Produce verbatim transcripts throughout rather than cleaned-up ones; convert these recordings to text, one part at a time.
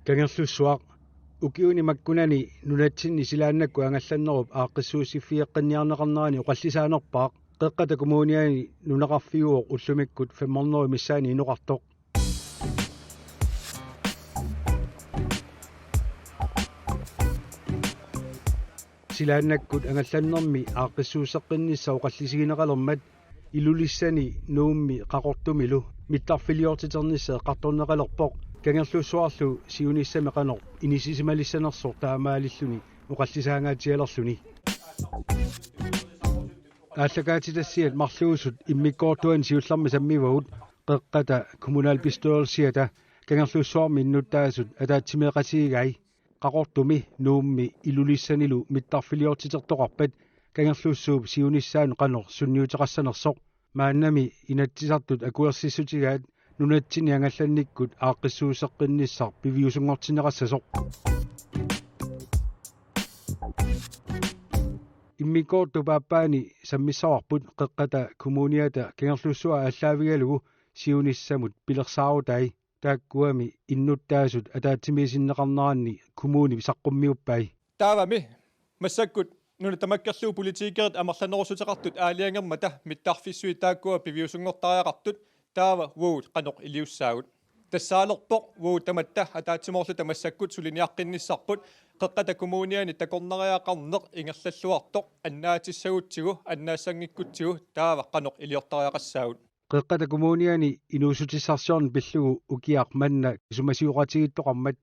Kangerlussuaq ukiuni makkunani nunatsinni silaannakkut angallannerup aaqqissuussiffigeqqinniarneqarnerani oqallisaanerpaaq Qeqqata Kommuniani nunaqarfiuvoq ullumikkut femhundrede missaani inoqartoq. Silaannakkut angallannermi aaqqissuusseqqinnissaq oqallisigineqalermat Ilulissani, Nuummi Qaqortumilu mittarfiliortiternissaq eqqartorneqalerpoq Kangerlussuarlu siunissami qanoq inissisimalissanersoq taamaalilluni oqallisaangaatsialerluni. Aallakaatitassiat marluusut immikkoortuani siullermi sammivagut Qeqqata Kommunalbestyrelsiata Kangerlussuarmi innuttaasut ataatsimeeqatigigai. Qaqortumi, Nuummi Ilulissanilu mittarfiliortitertoqarpat Kangerlussuup siunissaanut qanoq sunniuteqassanersoq. Maannami Inatsisartut akuersissutigaat nunatsinni angallannikkut aaqqissuusseqqinnissaq piviusunngortinneqassasoq. Immikkoortup aappaani sammissavarput Qeqqata Kommuniata Kangerlussuaq aallaavigalugu siunissamut pilersaarutai. Taakkuami innuttaasut ataatsimiisinneqarneranni kommunip saqqummiuppai. Taavami massakkut nunat tamakkerlugu politikerit amerlanerussuteqartut aalajangermata mittarfissuit taakkua piviusunngortariaqartut, taava uagut qanoq iliussaagut. Tassaalerpoq uagut tamatta ataatsimoorluta massakkut suliniaqqinnissarput Qeqqata Kommuniani takornariaqarneq ingerlalluartoq annaatissagutsigu, annaassanngikkutsigu taava qanoq iliortariaqassaagut. Qeqqata Kommuniani inuussutissarsiorneq pillugu ukiaq manna isumasioqatigiittoqarmat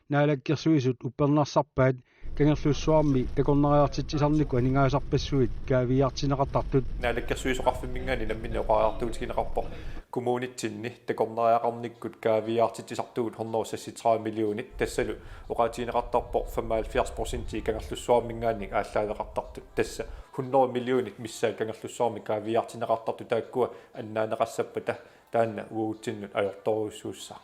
Naalakkersuisut uppernarsarpaat Kangerlussuarmi takornariartitsisarnikkut aningaasarpassuit kaaviiaartinneqartartut. Naalakkersuisoqarfimminngaanniit namminneq oqariartuutigineqarpoq kommunitsinni takornariaqarnikkut kaaviiaartitsisartugut hundrede seksogtredive millionit, tassalu oqaatigineqartarpoq femoghalvfjerds procent Kangerlussuarminngaanniit aallaaveqartartut. Tassa hundrede millionit missaat Kangerlussuarmi kaaviiaartinneqartartut taakkua annaaneqassappata taanna uagutsinnut ajortorujussuussaaq.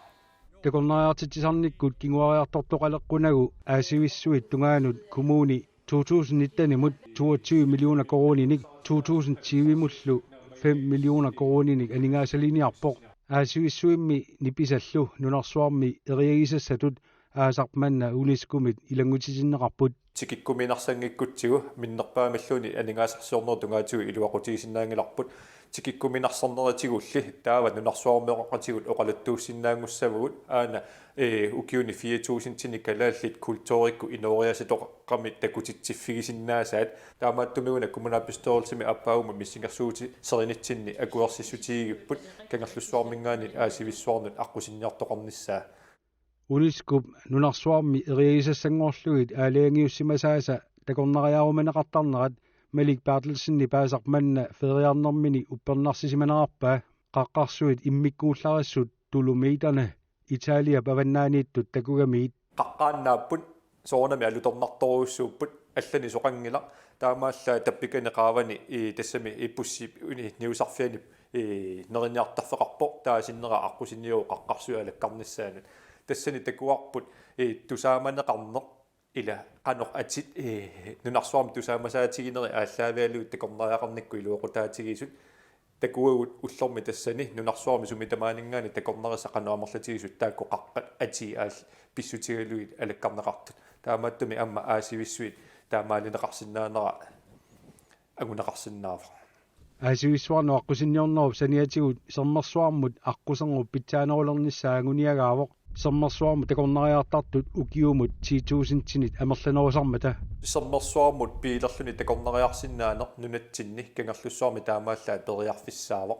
Takornariartitsisarnikkut kinguariartortoqaleqqunagu Aasivissuit tungaanut kommuni to tusind nittenimut toogtyve millioner koruuninik, to tusind tyvemullu fem millioner koruuninik aningaasaliniarpoq. Aasivissuimmi nipisallu nunarsuarmi eriagisassatut aasaq manna UNESCO-mit ilanngutitinneqarput. Tikikkuminarsanngikkutsigu minnerpaamilluunniit aningaasarsiornerup tungaatigut iluaqutigisinnaanngilarput. Tikikkuminarsarneritigulli taava nunarsuarmioqatigut oqaluttuussinnaanngussavagut, aana, ee, ukiuni fire tusindinik kalaallit kulturikkut inooriaaseqarami takutitsiffigisinnaasaat. Taamaattumik una kommunalbestyrelsimi aappaagummut missingersuutit serinitsinni akuersissutigigipput Kangerlussuarminngaanniit Aasivissuarnut aqqusinniortoqarnissaa. UNESCO-p nunarsuarmi eriagisassanngorlugit aalajangiussimasaasa takornariaarumaneqartarnerat Malik Berthelsenip aasaq manna feriarnermini uppernarsisimanerarpaa, qaqqarsuit immikkuullarissut Dolomiterne Italiap avannaaniittut takugamiit. Qaqqaannaapput, soorunami alutornartorujussuupput, allanik soqanngilaq, taamaallaat tappikani qaavani, ii, tassami, ii, pussip, uni, niusarfianip, ii, neriniartarfeqarpoq, taava sinnera aqqusinniuvoq qaqqarsuit alakkarnissaannut. Tassani takuarput, ii, tusaamaneqarneq, ila qanoq atit, ii, nunarsuarmi tusaamasaatigineri aallaavigalugit takornariaqarnikkut iluaqutaatigisut. Takuagut ullormi tassani nunarsuarmi sumi tamaaninngaanniit takornarissat qanoq amerlatigisut taakku qaqqat atii aal-, pissutigalugit alakkarneqartut. Taamaattumik aamma Aasivissuit taamaalineqarsinnaanera anguneqarsinnaavoq. Aasivissuarnut aqqusinniornerup saniatigut Sermersuarmut aqqusernup pitsaanerulernissaa anguniagaavoq, Sermersuarmut takornariartartut ukiumut ti tusindinit amerlanerusarmata. Sermersuarmut biilerluni takornariarsinnaaneq nunatsinni Kangerlussuarmi taamaallaat periarfissaavoq.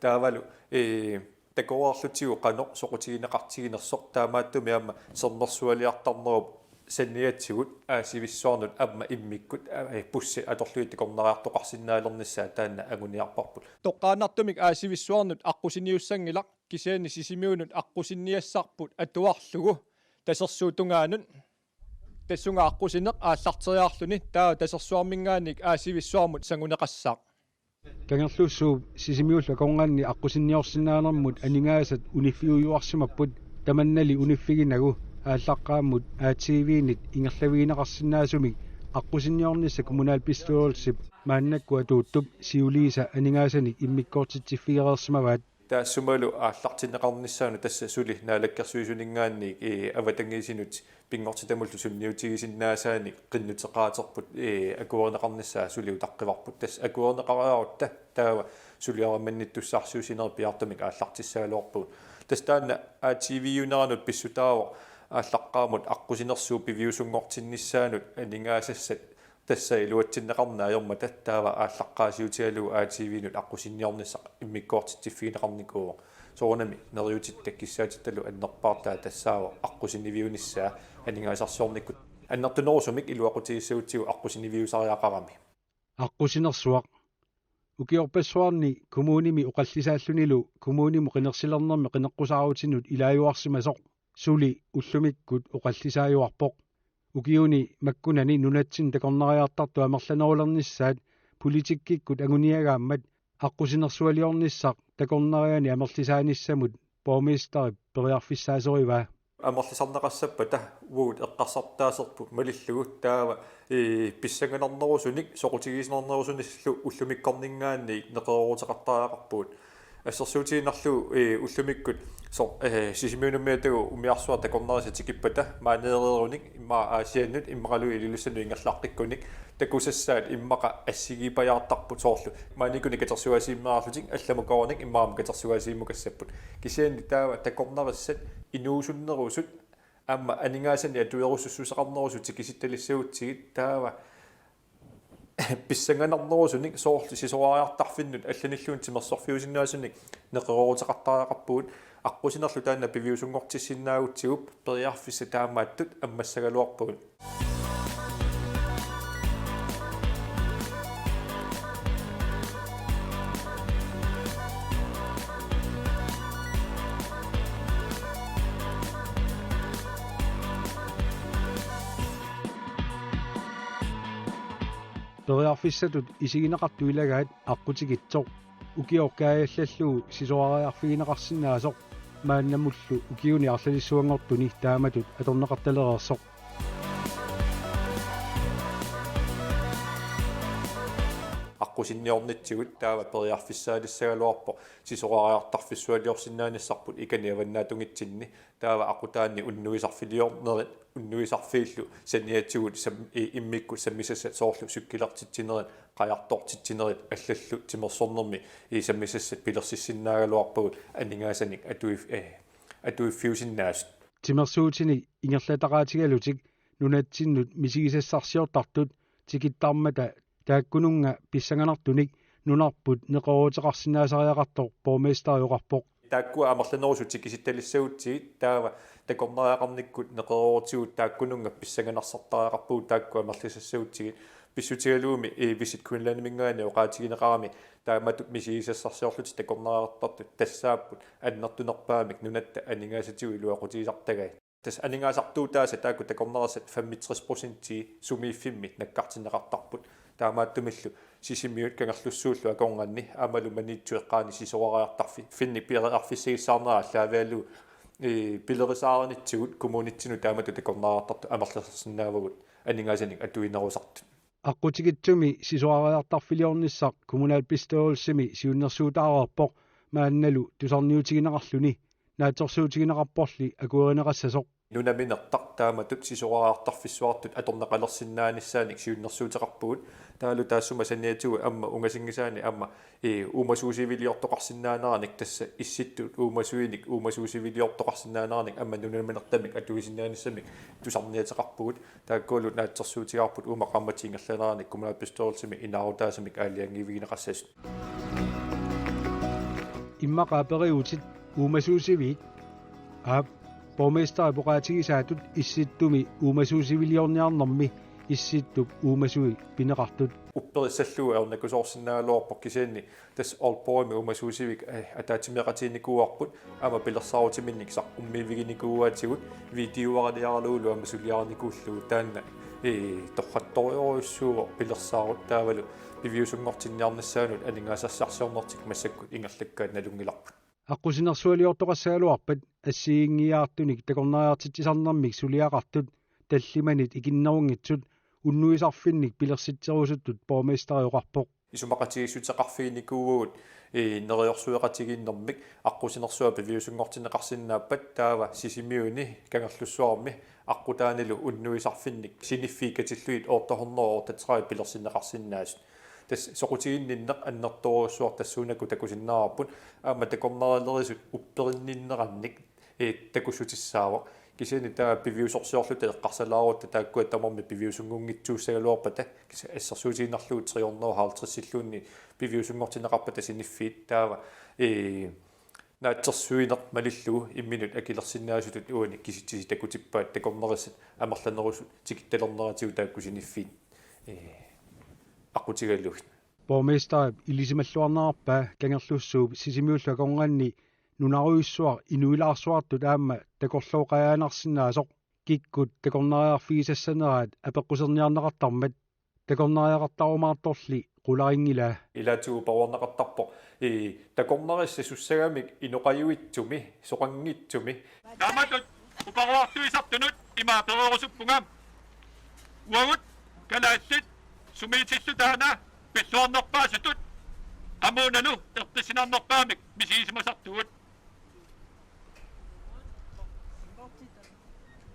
Taavalu, ee, takoreerlutigu qanoq soqutigineqartiginersoq, taamaattumik aamma sermersualiartarnerup saniatigut Aasivissuarnut aamma immikkut, ee, bussit atorlugit takornariartoqarsinnaalernissaat taanna anguniarparput. Toqqaannartumik Aasivissuarnut aqqusiniussanngilaq, kisianni Sisimiunut aqqusinniassarput atuarlugu Tasersuup tungaanut. Tassunga aqqusineq aallarteriarluni taava Tasersuarminngaanniit Aasivissuarmut sanguneqassaaq. Kangerlussuup Sisimiullu akornanni aqqusinniorsinnaanermut aningaasat uniffiujuarsimapput, tamannali uniffiginagu Aallaqqaammut A T V-nit ingerlavigineqarsinnaasumik aqqusinniornissaq kommunalbestyrelsip maannakkut atuuttup siuliisa aningaasanik immikkoortitsiffigereersimavaat. Taassumalu aallartinneqarnissaanut tassa suli naalakkersuisuninngaanniit, ee, avatangiisinut pinngortitamullu sunniutigisinnaasaannik qinnuteqaaterput, ee, akuerineqarnissaa suli utaqqivarput. Tassa akuerineqariarutta taava suliarimannittussarsiuussinerit piaartumik aallartissagaluarpugut. Tassa taanna A T V-uneranut pissutaavoq aallaqqaammut aqqusinersuup piviusunngortinnissaanut aningaasassat tassa iluatsinneqarneq ajormata taava aallaqqaasiutigalugu A T V-nut aqqusinniornissaq immikkoortitsiffigineqarnikuuvoq. Soorunami neriuutitta kissaatittalu annerpaartaa tassaavoq aqqusiniviunissaa aningaasarsiornikkut. Annertunerusumik iluaqutigissagutsigu aqqusinniviusariaqarami. Aqqusinersuaq. Ukiorpassuarni kommunimi oqallisaallunilu kommunimut qinersilernermi qineqqusaarutinut ilaajuarsimasoq suli ullumikkut oqallisaajuarpoq. Ukiuni makkunani nunatsinni takornariartartut amerlanerulernissaat politikkikkut anguniagaammat aqqusinersualiornissaq takornariani amerlisaanissamut borgmesterip periarfissaasorivaa. Amerlisarneqassappata uagut eqqarsartaaserput malillugu taava, ee, pissanganarnerusunik soqutigisinnerusunik ullumikkorninngaanniit neqerooruteqartariaqarpugut. Assersuutigiinnarlugu, ee, ullumikkut so-, ee, Sisimiunummi atagu umiarsuaq takornarissat tikippata maaneereerunik immaqa Aasiannut immaqalu Ilulissanut ingerlaqqikkunik takusassaat immaqa assigiipajaartarput soorlu maaniikkunik katersugaasiimmeraarlutik allamukooranik immaqa aamma katersugaasiimmukassapput. Kisianni taava takornarissat inuusunnerusut aamma aningaasanik atuerusussuseqarnerusut tikisittalissagutsigit taava pissanganarnerusunik soorlu sisorariartarfinnut allanilluunniit timersorfiusinnaasunik neqerooruteqartariaqarpugut. Aqqusinerlu taanna piviusunngortissinnaagutsigu periarfissat taamaattut ammassagaluarpagut. Periarfissatut isigineqartut ilagaat aqqutikitsoq. Ukioq kaajallallugu sisorariarfigineqarsinnaasoq maannamullu ukiuni arlalissuanngortuni taamatut atorneqartalereersoq. Aqqusinniornitsigut taava periarfissaalissagaluarpoq sisorariartarfissualiorsinnaanissarput ikani avannaatungitsinni taava aqutaanni unnuisarfiliornerit unnuisarfiillu saniatigut sam-, i-, immikkut sammisassat soorlu sukkilertitsinerit qajartortitsinerit allallu timersornermi i sammisassat pilersissinnaagaluarpagut aningaasanik atuif-, eh, atuiffiusinnaasut. Timersuutinik ingerlataqaatigalutik nunatsinnut misigisassarsiortartut tikittarmata taakkununnga pissanganartunik nunarput neqerooruteqarsinnaasariaqartoq borgmesteri oqarpoq. Taakkua amerlanerusut tikisittalissagutsigu taava takornariaqarnikkut neqeroorutigut taakkununnga pissanganarsartariaqarpugut taakku amerlisassagutsigit pissutigalugumi i Visit Greenlandiminngaanniit oqaatigineqarami taamatut misigisassarsiorlutik takornariartartut tassaapput annertunerpaamik nunatta aningaasatigut iluaqutigisartagai. Tassa aningaasartuutaasa taakku takornarissat femogtres procentii sumiiffimmi nakkartinneqartarput. Taamaattumillu Sisimiut Kangerlussuullu akornanni aammalu Maniitsup eqqaani sisorariartarfi-, -finnik periarfissagissaarnera aallaavigalugu, ee, pilerisaarinittugut kommunitsinnut taamatut takornariartartut amerlisarsinnaavagut aningaasanik atuinerusartut. Aqqutikitsumi sisorariartarfiliornissaq kommunalbestyrelsimi siunnersuutaareerpoq maannalu tusarniutigineqarluni naatsorsuutigineqarporli akuerineqassasoq. Nunaminertaq taamatut sisorariartarfissuartut atorneqalersinnaanissaannik siunnersuuteqarpugut. Taavalu taassuma saniatigut aamma ungasinngisaanni aamma, ee, uumasuusiviliortoqarsinnaaneranik tassa Issittut uumasuinik uumasuusiviliortoqarsinnaaneranik aamma nunaminertamik atuisinnaanissamik tusarniateqarpugut. Taakkualu naatsorsuutigaarput uuma qaammatit ingerlaneranni kommunalbestyrelsimi inaarutaasumik aalajangiivigineqassasut. Immaqa aperigutit uumasuusiviit? Aap, borgmesterip oqaatigisaatut Issittumi uumasuusiviliorniarnermi Issittup uumasui pineqartut. Upperissallugu ajornakusoorsinnaagaluarpoq kisianni tassa Aalborgimi uumasuusivik, eh, ataatsimeeqatiginikuuarput aamma pilersaarutiminnik saqqummiiviginikuuaatigut videoaraliaralugulu aamma suliarinikuullugu taanna, eh, torrattorujussuuvoq pilersaarut taavalu piviusunngortinniarnissaanut aningaasassarsiornertik massakkut ingerlakkaat nalunngilarput. Aqqusinersualiortoqassagaluarpat assigiinngiiaartunik takornariartitsisarnermik suliaqartut tallimanit ikinnerunngitsut unnuisarfinnik pilersitserusuttut borgmesteri oqarpoq. Isumaqatigiissuteqarfiginikuuagut, ii, neriorsueqatigiinnermik aqqusinersuaq piviusunngortinneqarsinnaappat taava Sisimiuni Kangerlussuarmi aqqutaanilu unnuisarfinnik siniffiit katillugit otte hundrede og otteogtredive pilersinneqarsinnaasut. Tassa soqutiginninneq annertoorujussuaq tassuunakkut takusinnaavarput, aamma takornarialerisut upperinninnerannik, ee, takussutissaavoq. Kisianni taava piviusorsiorluta eqqarsalaarutta taakkua tamarmik piviusunngunngitsuussagaluarpata, kisianni assersuutigiinnarlugu tre hundrede og halvtredsilluunniit piviusunngortinneqarpata siniffiit taava, ee, naatsorsuineq malillugu imminut akilersinnaasutut uani kisitsisit takutippaat takornarissat amerlanerusut tikittalerneratigut taakku siniffiit, ee, aqqutigalugit. Borgmesterip ilisimalluarnerarpaa Kangerlussuup Sisimiullu akornanni nunarujussuaq inuilaarsuartut aamma takorlooqajaannarsinnaasoq kikkut takornariarfigisassaneraat apeqquserniarneqartarmat takornariaqartarumaartorli qularinngilaa. Ilaatigut uparuarneqartarpoq, ii, takornarissat sussagamik inoqajuitsumi, soqanngitsumi. Taamatut uparuartuisartunut ima pereerusuppunga. Uagut kalaallit sumiitillutaana pilluarnerpaasutut qamuunalu eqqissinarnerpaamik misigisimasartugut.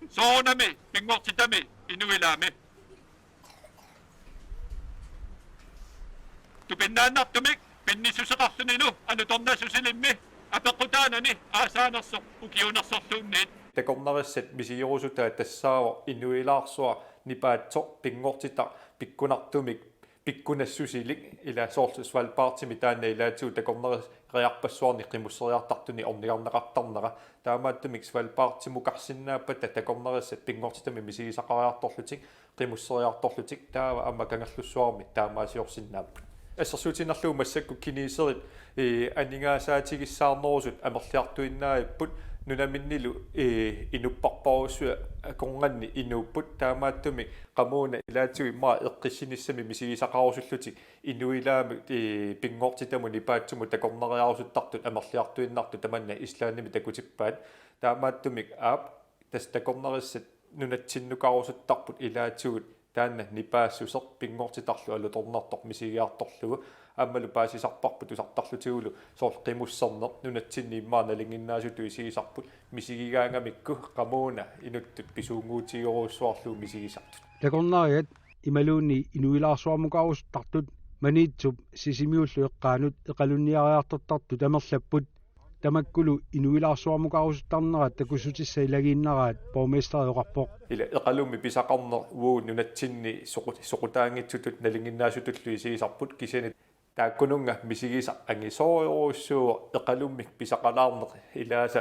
Soorunami pinngortitami inuilaami. Tupinnaannartumik pinnissuseqarlunilu alutornassusilimmi apeqqutaanani aasaanersoq ukiuunersorluunniit. Takornarissat misigerusutaat tassaavoq inuilaarsuaq nipaatsoq pinngortitaq pikkunartumik pikkunassusilik, ila soorlu Svalbardimi taanna ilaatigut takornariarpassuarnik qimusseriartartunik ornigarneqartarnera. Taamaattumik Svalbardimukarsinnaappata takornarissat pinngortitami misigisaqariartorlutik, qimusseriartorlutik, taava aamma Kangerlussuarmi taamaasiorsinnaapput. Assersuutigiinnarlugu massakkut kineserit, ee, aningaasaatigissaarnerusut amerliartuinnaavipput, nunaminnillu, ee, inupparparujussuit akornanni inuupput, taamaattumik qamuuna ilaatigut immaqa eqqissinissamik misigisaqarusullutik inuilaamik, ee, pinngortitamut nipaatsumut takornariarusuttartut amerliartuinnartut tamanna Islandimi takutippaat. Taamaattumik aap, tassa takornarissat nunatsinnukarusuttarput ilaatigut taanna nipaassuseq pinngortitarlu alutornartoq misigiartorlugu, aammalu paasisarparput tusartarlutigulu soorlu qimusserneq nunatsinni immaqa nalinginnaasutut isigisarput, misigigaangamikku qamuuna inuttut pisuunnguutigerujussuarlugu misigisartut. Takornariat imaluunniit inuilaarsuarmukarusuttartut Maniitsup Sisimiullu eqqaanut eqalunniariartortartut amerlapput. Tamakkulu inuilaarsuarmukarusuttarnerat takussutissat ilagiinnaraat borgmesteri oqarpoq. Ila eqalummi pisaqarneq uagut nunatsinni soqu-, soqutaanngitsutut nalinginnaasutullu isigisarput, kisianni taakkununnga misigisaq angisoorujussuuvoq, eqalummik pisaqalaarneq ilaasa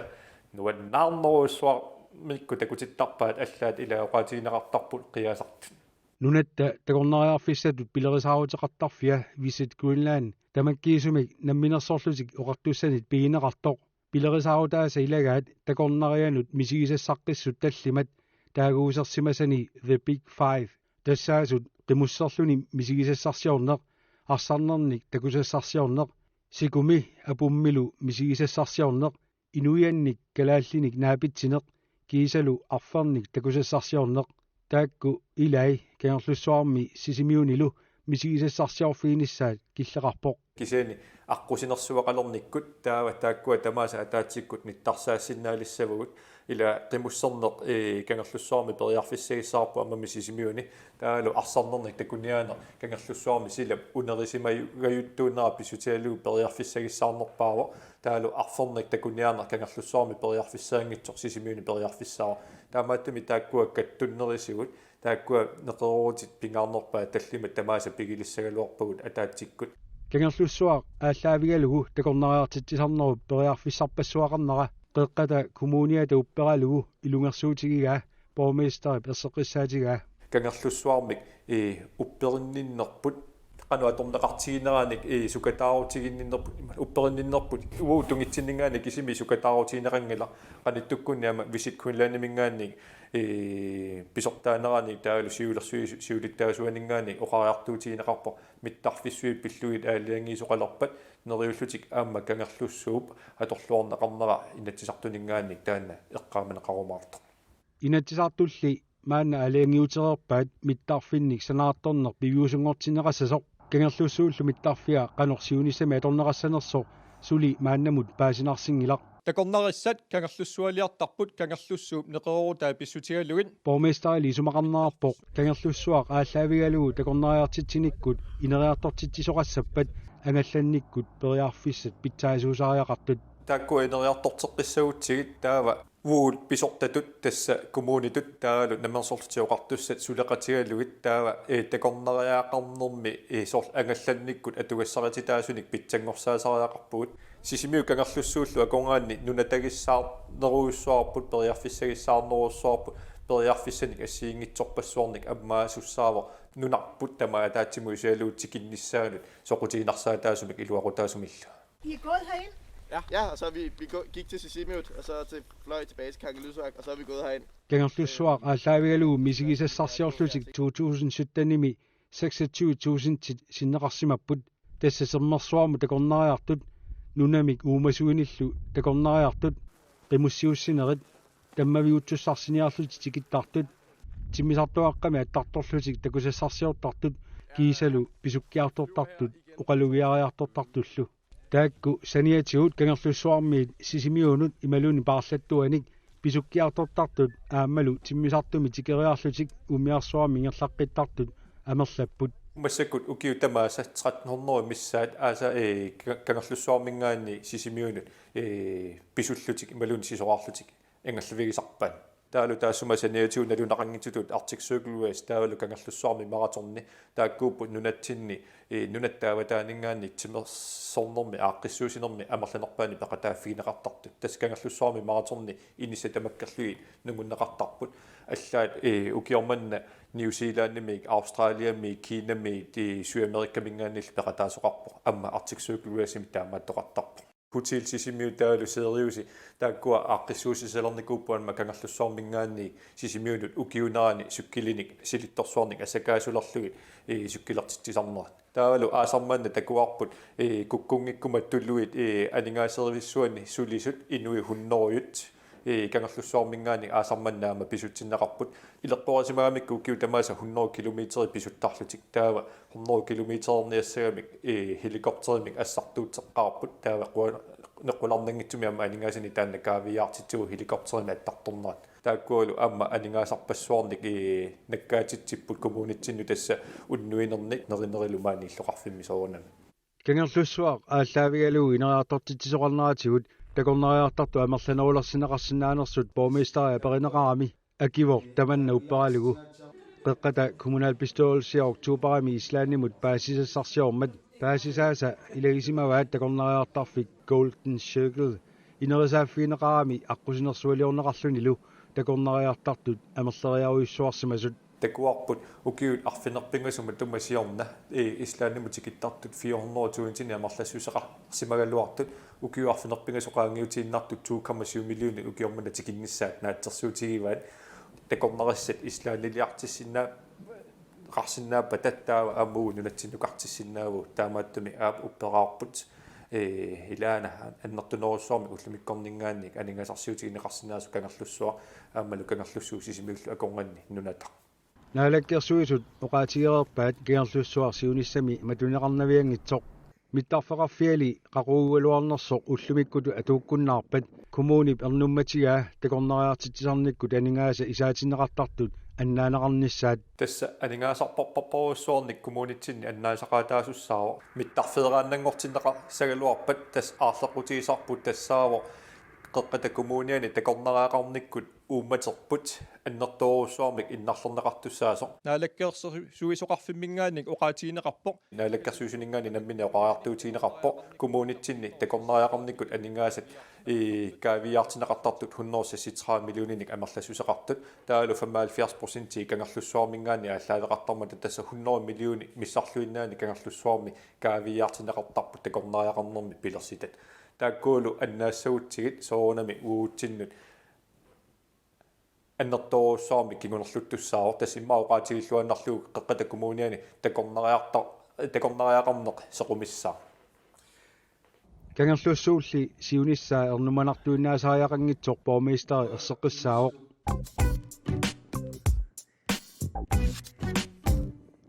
nuannaarnerujussuarmikkut takutittarpaat allaat, ila oqaatigineqartarput qiasartut. Nunatta takornariarfissatut pilerisaaruteqartarfia Visit Greenland tamakkiisumik namminersorlutik oqartussanit pigineqartoq pilerisaarutaasa ilagaat takornarianut misigisassaqqissut tallimat taaguusersimasani The Big Five, tassaasut qimusserluni misigisassarsiorneq, arsarnernik takusassarsiorneq, sikumi apummilu misigisassarsiorneq, inuiannik kalaallinik naapitsineq kiisalu arfernik takusassarsiorneq. Taakku ilai Kangerlussuarmi Sisimiunilu misigisassarsiorfiginissaat killeqarpoq. Kisianni aqqusinersuaqalernikkut taava taakkua tamaasa ataatsikkut nittarsaassinnaalissavagut, ila qimusserneq, ee, Kangerlussuarmi periarfissagissavarput aamma Sisimiuni, taavalu arsarnernik takuniaaneq Kangerlussuarmi silap unerisimajugaajuttuunera pissutigalugu periarfissagissaarnerpaavoq, taavalu arfernik takuniaaneq Kangerlussuarmi periarfissaanngitsoq Sisimiuni periarfissaavoq. Taamaattumik taakkua kattunnerisigut, taakkua neqeroorutit pingaarnerpaat tallimat tamaasa pigilissagaluarpagut ataatsikkut. Kangerlussuaq aallaavigalugu takornariartitsisarnerup periarfissarpassuaqarnera Qeqqata Kommuniata upperalugu ilungersuutigigaa borgmesterip erseqqissaatigaa. Kangerlussuarmik, ee, upperinninnerput, qanoq atorneqartigineranik, ee, sukataarutiginninnerput, upperinninnerput uagut tungitsinninngaanniit kisimi sukataarutigineqanngilaq, qanittukkunni aamma Visit Greenlandiminngaanniit, ee, pisortaaneranik taavalu siulersuisu-, siulittaasuaninngaanniit oqariartuutigineqarpoq, mittarfissuit pillugit aalajangiisoqalerpat Neriullutik aamma Kangerlussuup atorluarneqarnera Inatsisartuninngaanniit taanna eqqaamaneqarumaartoq. Inatsisartulli maanna aalajangiutereerpaat mittarfinnik sanaartorneq piviusunngortinneqassasoq. Kangerlussuullu mittarfia qanoq siunissami atorneqassanersoq suli maannamut paasinarsinngilaq. Takornarissat Kangerlussualiartarput Kangerlussuup neqeroorutaa pissutigalugit. Borgmesterili isumaqarnerarpoq Kangerlussuaq aallaavigalugu takornariartitsinikkut ineriartortitsisoqassappat angallannikkut periarfissat pitsaasuusariaqartut. Taakkua ineriartorteqqissagutsigit taava uagut pisortatut tassa kommunitut taavalu Namminersorlutik Oqartussat suleqatigalugit taava takornariaqarnermi soorlu angallannikkut atugassarititaasunik pitsanngorsaasariaqarpugut. Sisimiut Kangerlussuullu akornanni nunatagissaarnerujussuarput periarfissagissaarnerujussuarput periarfissanik assigiinngitsorpassuarnik ammaasussaavoq nunarput tamaat ataatsimut isigalugu tikinnissaanut soqutiginarsaataasumik iluaqutaasumillu. I er gået herind? Ja, ja, og så er vi, vi gik til Sisimiut, og så til fløj tilbage til Kangerlussuaq, og så er vi gået herind. Kangerlussuaq aallaavigalugu misigisassarsiorlutik to tusind syttenimi seksogtyve tusindit sinneqarsimapput. Tassa sermersuarmut takornariartut, nunamik uumasuinillu takornariartut, qimussiussinerit, tammaviutsussarsiniarlutik tikittartut, timmisartuaqqamik attartorlutik takusassarsiortartut kiisalu pisukkiartortartut oqalugiariartortartullu. Taakku saniatigut Kangerlussuarmiit Sisimiunut imaluunniit paarlattuanik pisukkiartortartut aammalu timmisartumik tikeriarlutik umiarsuarmik ingerlaqqittartut amerlapput. Massakkut ukiut tamaasa tretten hundrede missaat aasa Kangerlussuarminngaanniit Sisimiunut pisullutik imaluunniit sisoraarlutik angallavigisarpaat. Taavalu taassuma saniatigut nalunaqanngitsutut Arctic Circle Race taavalu Kangerlussuarmi maratoni taakkuupput nunatsinni nunatta avataaninngaanniit timersornermi aaqqissuussinermi amerlanerpaani peqataaffigineqartartut. Tassa Kangerlussuarmi maratoni inissat tamakkerlugit nungunneqartarput. Allaat ukioq manna New Zealandimiit, Australiamiit, Kinamiit, Sydamerikaminngaanniillu peqataasoqarpoq. Aamma Arctic Circle Racemi taamaattoqartarpoq. Hotel Sisimiut taavalu Siriusi taakkua aaqqissuussisalernikuupput aamma Kangerlussuarminngaanniit Sisimiunut ukiuunerani cykelinit silittorsuarnik assakaasulerlugit cykelertitsisarnerat. Taavalu aasaq manna takuarput kukkunngikkuma tuluit aningaaserivissuanni sulisut inuit hundredet Kangerlussuarminngaanniit aasaq manna aamma pisutsinneqarput. Ileqqorisimagamikku ukiut tamaasa hundrede kilometerit pisuttarlutik taava hundrede kilometererniassagamik helikopterimik assartuuteqqaarput taava neqqularnanngitsumik aamma aningaasanik taanna kaaviiaartitsivugut helikopterimik attartornerat. Taakkualu aamma aningaasarpassuarnik nakkaatitsipput kommunitsinnut tassa unnuinernik nerinerillu maani illoqarfimmi soorunami. Kangerlussuaq aallaavigalugu ineriartortitsisoqarneratigut takornariartartut amerlanerulersinneqarsinnaanersut borgmesteri aperineqarami akivoq tamanna upperalugu. Qeqqata kommunalbestyrelsia oktoberimi Islandimut paasisassarsiormat paasisaasa ilagisimavaat takornariartarfik Golden Circle inerisaaffigineqarami aqqusinersualiorneqarlunilu takornariartartut amerleriarujussuarsimasut. Takuarput ukiut arfineq-pingasut matuma siorna Islandimut tikittartut fire hundrede tusindinik amerlassuseqarsimagaluartut ukiut arfineq-pingasut qaangiutiinnartut to komma syv millionit ukioq manna tikinnissaat naatsorsuutigivaat. Takornarissat Islandiliartissinnaa qarsinnaappata taava aamma uagut nunatsinnukartissinnaavugut taamaattumik aap upperaarput. Ilaana annertunerussuarmik ullumikkorninngaanniit aningaasarsiutigineqarsinnaasoq Kangerlussuaq aammalu Kangerlussuup Sisimiullu akornanni nunataq. Naalakkersuisut oqaatigereerpaat Kangerlussuaq siunissami matuneqarnavianngitsoq. Mittarfeqarfiali qaqugugaluarnersoq ullumikkutut atuukkunnaarpat kommunip ernummatigaa takornariartitsisarnikkut aningaasat isaatinneqartartut annaaneqarnissaat. Tassa aningaasarparparujussuarnik kommunitsinni annaasaqaataasussaavoq. Mittarfeeraannanngortinneqassagaluarpat tassa aarleqqutigisarput tassaavoq Qeqqata Kommuniani takornariaqarnikkut uummaterput annertoorujussuarmik innarlerneqartussaasoq. Naalakkersuisoqarfimminngaanniit oqaatigineqarpoq. Naalakkersuisuninngaanniit nammineq oqariartuutigineqarpoq kommunitsinni takornariaqarnikkut aningaasat kaaviiaartinneqartartut hundrede seksogtredive millioninik amerlassuseqartut. Taavalu femoghalvfjerds procent Kangerlussuarminngaanniit aallaaveqartarmata tassa hundrede millionit missarluinnaanni Kangerlussuarmi kaaviiaartinneqartarput takornariaqarnermi pilersitat. Taakkualu annaassagutsigit soorunami uagutsinnut annertoorujussuarmik kingunerluttussaavoq, tassa immaqa oqaatigilluinnarlugu Qeqqata Kommuniani takornariartar-, takornariaqarneq sequmissaaq. Kangerlussuulli siunissaa ernumanartuinnaasariaqanngitsoq borgmesteri erseqqissaavoq.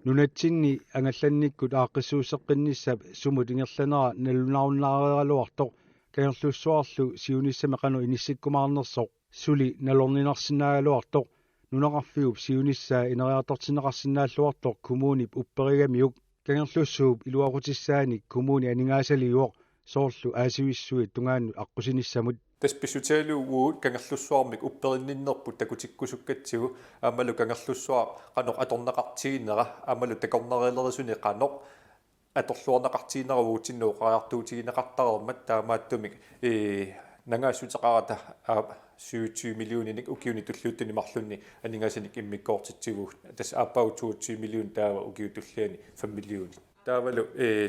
Nunatsinni angallannikkut aaqqissuusseqqinnissap sumut ingerlanera nalunaarunnaaraluartoq Kangerlussuarlu siunissami qanoq inissikkumaarnersoq suli nalorninarsinnaagaluartoq nunaqarfiup siunissaa ineriartortinneqarsinnaalluartoq kommunip upperigamiuk Kangerlussuup iluaqutissaanik kommuni aningaasaliivoq soorlu aasivissuit tungaannut aqqusinissamut. Tassa pissutigalugu Kangerlussuarmik upperinninnerput takutikkusukkatsigu aammalu Kangerlussuaq qanoq atorneqartiginera aammalu takornarialerisuni qanoq atorluarneqartiginera uagutsinnut oqariartuutigineqartareermat taamaattumik, ee, nangaassuteqarata, aa, syvogtyve millioninik ukiuni tulliuttuni marlunni aningaasanik immikkoortitsivugut. Tassa aappaagu toogtyve million taava ukiup tulliani fem million. Taavalu, ee,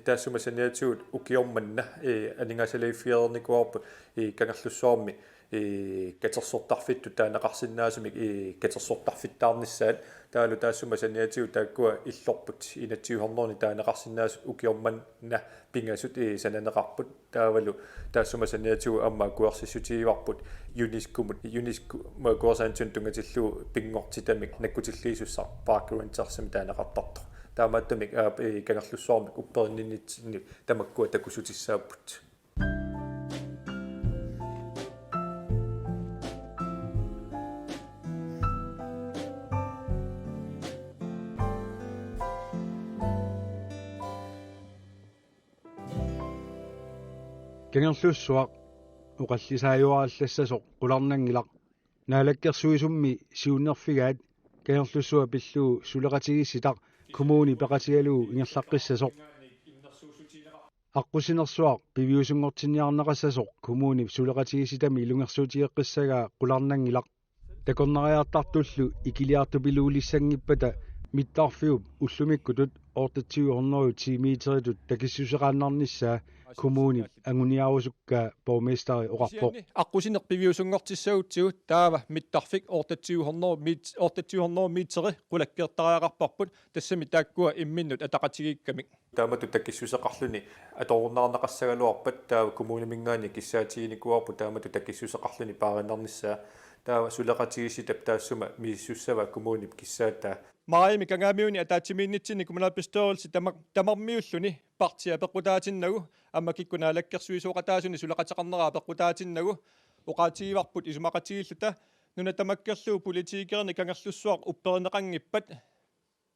taassuma saniatigut ukioq manna, ee, aningaasaliiffigereernikuuarput, ee, Kangerlussuarmi, ee, katersortarfittut taaneqarsinnaasumik, ee, katersortarfittaarnissaat taavalu taassuma saniatigut taakkua illorput enogtyve hundrede taaneqarsinnaasut ukioq manna pingasut, ee, sananeqarput. Taavalu taassuma saniatigut aamma akuersissutigivarput UNESCO-mut, UNESCO-mut akuersaanitsinut tunngatillugu pinngortitamik nakkutilliisussaq park rangersimik taaneqartartoq. Taamaattumik aap, ee, Kangerlussuarmik upperinninnitsinni tamakkua takussutissaapput. Kangerlussuaq oqallisaajuarallassasoq qularnanngilaq. Naalakkersuisummi siunnerfigaat Kangerlussuaq pillugu suleqatigiissitaq kommuni peqatigalugu ingerlaqqissasoq. Aqqusinersuaq piviusunngortinniarneqassasoq kommunip suleqatigiissitami ilungersuutigeqqissagaa qularnanngilaq. Takornariartartullu ikiliartupiluulissanngippata mittarfiup ullumikkutut otteogtyve hundrede ti meteritut takissuseqaannarnissaa kommunip anguniarusukkaa borgmesteri oqarpoq. Kisianni aqqusineq piviusunngortissagutsigu taava mittarfik otteogtyve hundrede met-, otteogtyve hundrede meteri qulakkeertariaqarparput tassami taakkua imminnut ataqatigiikkamik. Taamatut takissuseqarluni atorunnaarneqassagaluarpat taava kommuniminngaanniit kissaatiginikuuarput taamatut takissuseqarluni paarinnarnissaa. Taava suleqatigiissitap taassuma misissussavaa kommunip kissaataa. Maajimi kangaamiuni ataatsimiinnitsinni kommunalbestyrelse tama-, tamarmiulluni partia peqqutaatinnagu aamma kikkut naalakkersuisooqataasuni suleqateqarnera peqqutaatinnagu oqaatigivarput isumaqatigiilluta nuna tamakkerlugu politikerinik Kangerlussuaq upperineqanngippat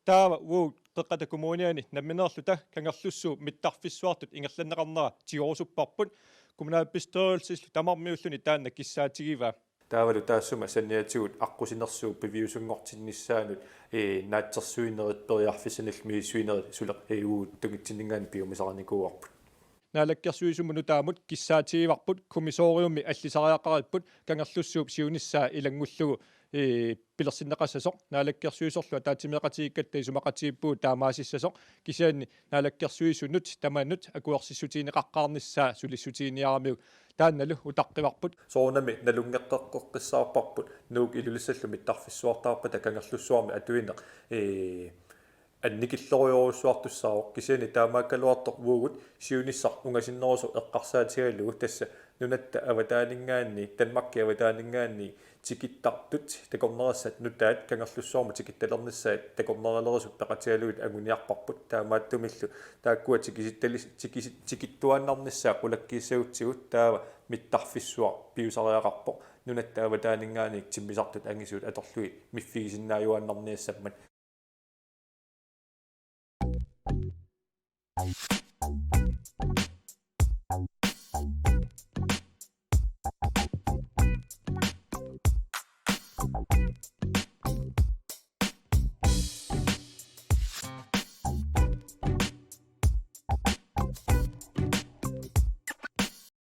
taava uagut Qeqqata Kommuniani nammineerluta Kangerlussuup mittarfissuartut ingerlanneqarnera tigorusupparput, kommunalbestyrelsillu tamarmiulluni taanna kissaatigivaa. Taavalu taassuma saniatigut aqqusinersuup piviusunngortinnissaanut, ee, naatsorsuinerit periarfissanillu misissuinerit suleq, ee, uagut tungitsinninngaanniit piumasarinikuuarput. Naalakkersuisumut nutaamut kissaatigivarput kommissoriummi allisariaqaripput Kangerlussuup siunissaa ilanngullugu, ee, pilersinneqassasoq. Naalakkersuisorlu ataatsimeeqatigiikkatta isumaqatigiippugut taamaasissasoq. Kisianni Naalakkersuisunut tamanut akuersissutigineqaqqaarnissaa sulissutiginiaramiuk taannalu utaqqivarput. Soorunami nalunngeqqeqqissaarparput Nuuk Ilulissallu mittarfissuartaarpata Kangerlussuarmi atuineq, ee, annikillorujorujussuartussaavoq, kisianni taamaakkaluartoq uagut siunissaq ungasinnerusoq eqqarsaatigalugu tassa nunatta avataaninngaanniit, Danmarkip avataaninngaanniit tikittartut takornarissat nutaat Kangerlussuarmut tikittalernissaat takornarialerisut peqatigalugit anguniarparput, taamaattumillu taakkua tikisittalis-, tikisi-, tikittuaannarnissaat qulakkiissagutsigu taava mittarfissuaq piusariaqarpoq nunatta avataaninngaanniit timmisartut angisuut atorlugit miffigisinnaajuaannarniassammat.